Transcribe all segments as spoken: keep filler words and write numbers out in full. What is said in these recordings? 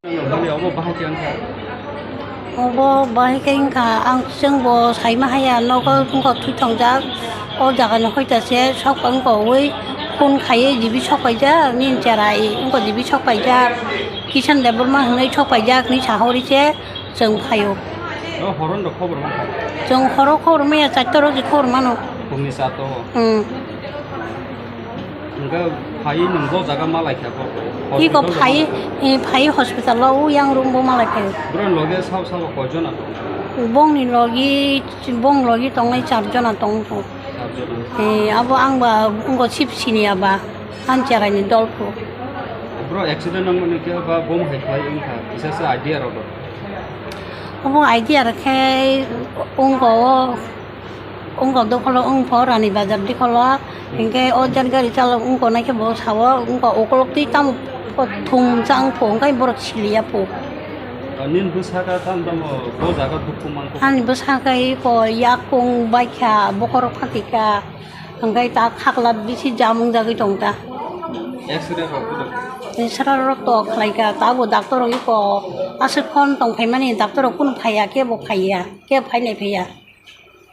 Nokni obo bahai khe wngkha. Obo bahai khe wngkha, ang chwngbo saima haya, nogo wngkha thwi thongjak, o jagani hoita se sok wngkha ui phone khaiwi dibi sok paijak, nini cherai wngkha dibi sok paijak, Kishan Debbarma hwnwi sok paijak, ni sahori se chwng phaio. O horo ndo khobor mankha? Chwng horo khobor maya, charta rok je khobor mano. Phungni charta o? Hmm. Hwnkhe phaiwi nwng bo jaga ma laikha kho? Iko hospital phai, rok e, phai hospital o yang room bo ma laikha. Borokni logi sabo sabo koi jona tongo? Bongni logi, bong logi tongnai char jona tongo. Char jona. E, abo ang ba wngkha sip sini aba, ani cherai ni dol phu. Bro, accident wngmani khe ba bom hai khlai wngkha, kisa se idea rw do. Obo idea rw khe wngkha o. Wngkha dokholo wngkha Rani Bazar dikholo, hinkhe o jar gari chalok wngkha naikhe bo sao, wngkha ukolok twi tamo thum chang pho, hinkhe borok siliya pho. Nini bwsakhe tamo tamo bo jaga dukhu mankha? Ani bwsakhe iko yakung baikha, bokhorok phatikha, hinkhe ta khakla bisi jam wngjagwi tongta. X-ray rok? X-ray rok to khlaikha, tabo doctor rok iko aswk phone tongphaimani, doctor rok kunu phaiya, kebo phaiya, kebo phainai phaiya.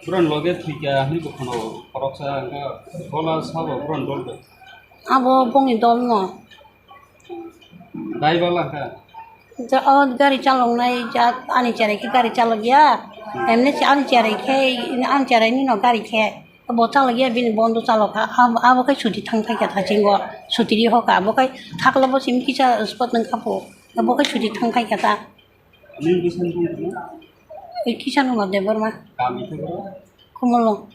Borokni loge thwikha hinwi bo khwno khoroksa, hwnkhe bola sabo borokni dol bai? Abo bongni dol no. Dai bala kha? Ja, o gari chaloknai ja, ani cherai khe gari chalokya. Emni se ani cherai khe, ani cherai ni no gari khe. Bo chalokya, bini bondo chalokha. Ab-, abo khe chuti thang phaikha thasingo. Chuti ri hoka. Abo khe thakla bo simi kisa spot nang kha bo. Abo khe chuti thang phaikha ta. Nini bwsani mung tamo? Ei Kishan Kumar Debbarma. Kami khe boro? Khumulwng.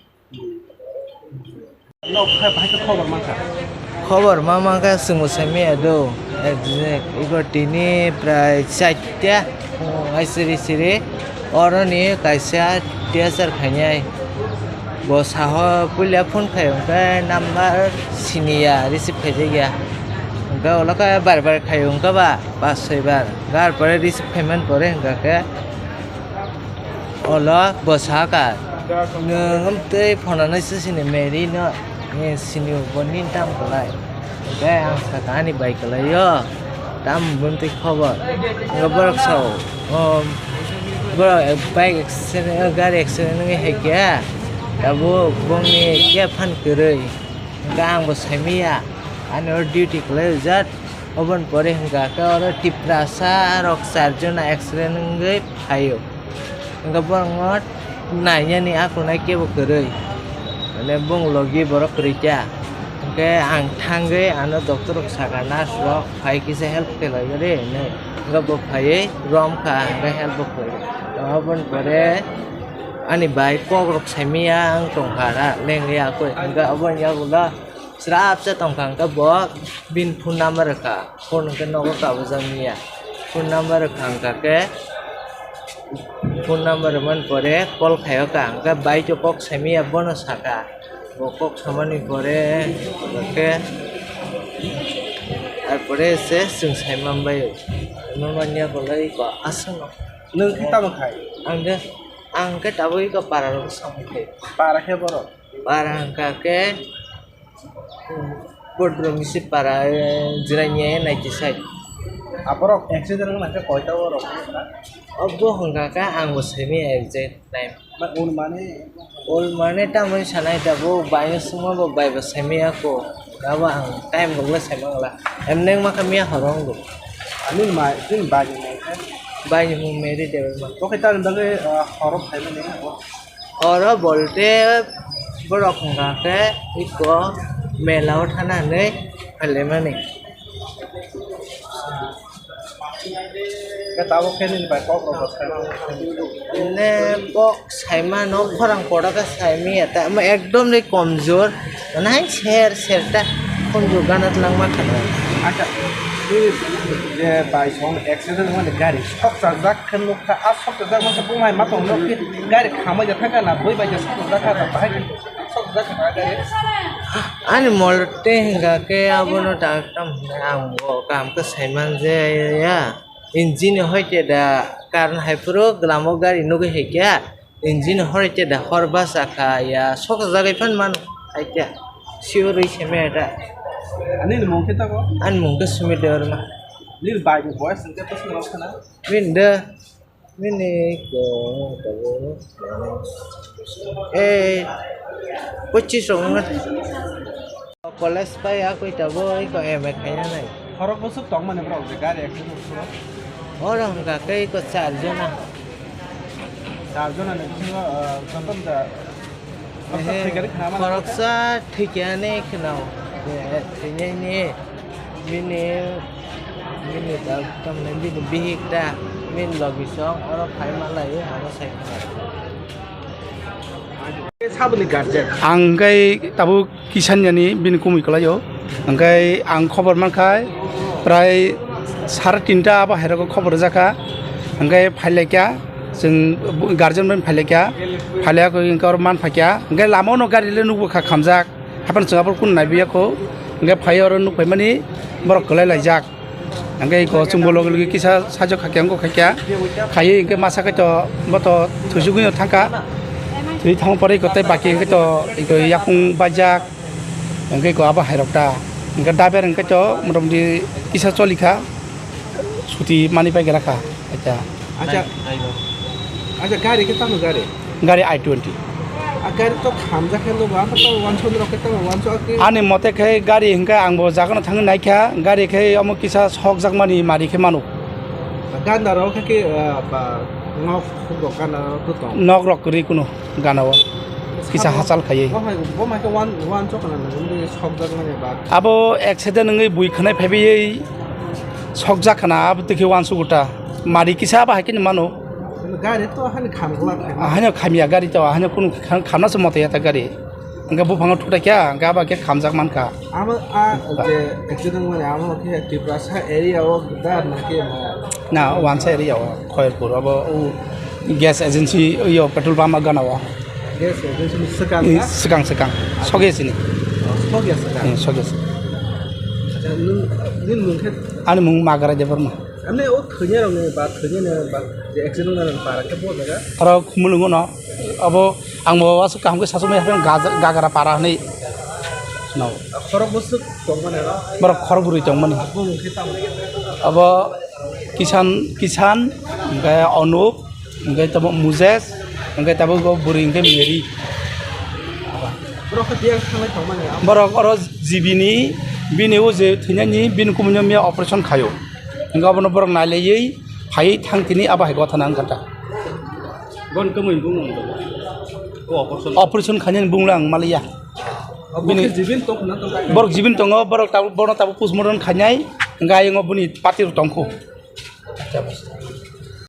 Nok khe bahai khe khobor mankha? Khobor ma mankha, chwngbo saimaya do. Exact. Iko tini prai charta phung hai siri siri. Oroni kaisa teacher khainai. Bo saho puila phone khai hwnkhe number siniya, receive khaijakya. Hwnkhe ulo khe bar bar khai hwnkhe ba. Pas soi bar. Gar pore receive payment pore hwnkha khe olo bo saka, "Nwng amtwi phonanai se sini Mary no, eh, sini bo nini tam kwlai." Hwnkhe ang saka, "Ani bai kwlai o, tam buntwi khobor." Hwnkhe borok sao, "O, borok bike accident, gari accident wngwi hai khe, tabuk bongni khe phan kwrwi." Hwnkhe ang bo saimaya, ani oro duty kwlai rijak. Oboni pore hwnkha khe oro Tiprasa rok char jona accident wngwi phaio. Hwnkhe borokno nainani akunai kebo kwrwi. Mane bong logi borok kwrwi kha. Hwnkhe ang thangwi ano doctor rok sakha, nurse rok phai kisa help khe lai di hinwi. Hwnkhe bo phaiwi romkha, hwnkhe help bo khlai. Oboni pore ani bai kok rok saimaya ang tongkha, lengya koi. Hwnkhe oboni yagulo Srap se tongkha hwnkhe bo bini phone number rwkha, phone hwnkhe nogo kabujak miya. Phone number rwkha hwnkha khe, phone number rwmani pore call khaio ka, hwnkhe bai to kok saimaya bono saka. Bo kok samani pore hwnkhe, ar pore se chwng saiman bai. Saiman manya bolai ko aswkno. Nwng khe tamo khai? Ang khe, ang khe tabuk iko para rok samung khai. Para khe borok? Para hwnkha khe, Bodrom isi para, eh, Jirania nai tisai. Aborok accident wngna khe koita borok? Obo hwnkha khe ang bo simi exact time. Ma, un mani? Un mani tamoni sanai tabuk bai no sima bo bai bo simi ako. Abo ang time rok le sai mangla. Emne wngma khe miya horo wngdo. Ani mai, chini bai ni mai khe? Bai ni mung Mary Debbarma. Bo khe tamni bagwi, ah, horo phaimani? Oro bolte borok hwnkha khe iko mela o thana hinwi phailaimani. Khe tabuk khe nini bai kok rok bo saimano. Ene kok saimano, khorang kotor khe saimaya ta, omo ekdom de komjor. Mane hai ser ser ta komjor gana twlangma khana. Acha, nini je bai song accident wngmani gari sok chajak khe nukha, a sok chajak masa bumai ma tong nukhe gari khamai ja thangkha na bui bai ja sok chajak kha bahai khe sok chajak kha na gari. Ani molote hwnkha khe abono ta tam hwnwi ang bo kaham khe saiman je ya. Engine hoi khe da karan hai phuru glamo gari nugwi hai khe. Engine hor khe da hor basa kha ya, sok jagwi phan mano hai khe. Sure wi se me da. Ani ni mung khe tako? Ani mung khe Sumit Debbarma. Nini bai ni boys hwnkhe bwswk no khna? Min de, mini ko tabo. Eh, pochisrok wngna. College pai a koi tabo, iko M A khaina nai. Khorok bwswk tong mani borok je gari accident khoro? Oro hwnkha khe iko char jona. Char jona ni bisingo, ah, jotom da Ehe, khoroksa thwikya ni khwnao. Thwinai ni bini, bini da, tamni bini bihik ta, bini logi song, oro phai malai, oro sai khna. Saboni guardian. Ang khe tabuk Kisan yani bini kumui kwlaio. Hwnkhe ang khobor mankha, prai sare tinta abo hairogo khobor rwjakha. Hwnkhe phailaikha, chwng guardian bai phailaikha, phailaikha hwnkhe oro manphaikha. Hwnkhe lamao no gari le nukbwkha khamjak, haphano chwng abo kunu naibiya kho. Hwnkhe phaiwi oro nukphaimani borok kwlai laijak. Hwnkhe iko chwngbo logi logi kisa sajwk khaikhe wngkha khaikha. Khaiwi hwnkhe masa khe to bo to thwisugwino thangkha. Thwi thangma pore iko tei baki hwnkhe to iko yakung baijak. Hwnkhe iko abo hairok ta. Hwnkhe daber hwnkhe to motamoti kisa cholikha. Suti mani pai gra kha. Acha. Acha. Acha, gari khe tamo gari? Gari I twenty. A gari to khamjak khe logo, apa to wansuk rok khe tamo wansuk akhe? Ani mote khe gari hwnkhe ang bo jagano thangwi naikha, gari khe omo kisa sokjakmani mari khe mano. Ganda rok khe, ah, ba, nok rok ganda rok to tong. Nok rok kwrwi kuno gana o. Kisa hachal khaiwi. Bo hai, bo mai khe wan, wansuk kana nang, sokjakmani ba. Abo accident wngwi bui khwnai phaiwi sokjak khana, abo twi khe wansuk ta. Mari kisa abo hai khe mano. Gari to hani khamglak hai. Ahani khamya gari to, ahani kun kham-, khamna se moto ya ta gari. Hwnkhe buphango thutai kha, hwnkhe abo khe khamjak mankha. Amo a je accident wngmani amo khe Tiprasa area o da na khe mo? Na, wansa area o, Khoyerpur, abo o gas agency o petrol pump gana o. Gas agency ni swkang na? Swkang, swkang. Soge sini. Oh, soge swkang. Hmm, soge sini. Acha, nwng, nwng mung khe? Ani mung Magarai Debbarma. Ani o thwinai rok ni ba thwinai ni ba je accident wngna rok para khe bo jaga? Oro Khumulwng no abo ang bo aswk kaham khe sasuk mai haphang Gaja-, Gagara para hinwi no. Khorok bwswk tong mani oro? Borok khorok bwrwi tong mani. Bo mung khe tamo? Abo Kisan, Kisan, hwnkhe Anup, hwnkhe tamo Mujes, hwnkhe tabo bo bwrwi hwnkhe Mary. Borok khe biyang thanglai tong mani. Borok oro G B ni, bini o je thwinani, bini kumui no miya operation khaio. Hwnkhe abono borok nailaiwi phaiwi thang tini abo hai gotha nang kha ta. Bon kwmwi bung. O operation. Operation khainani bung lang maliya. Bini jibin tong khna tong. Borok jibin tongo, borok tabuk, bono tabuk postmortem khainai, hwnkhe ayongo buni party rok tongkho.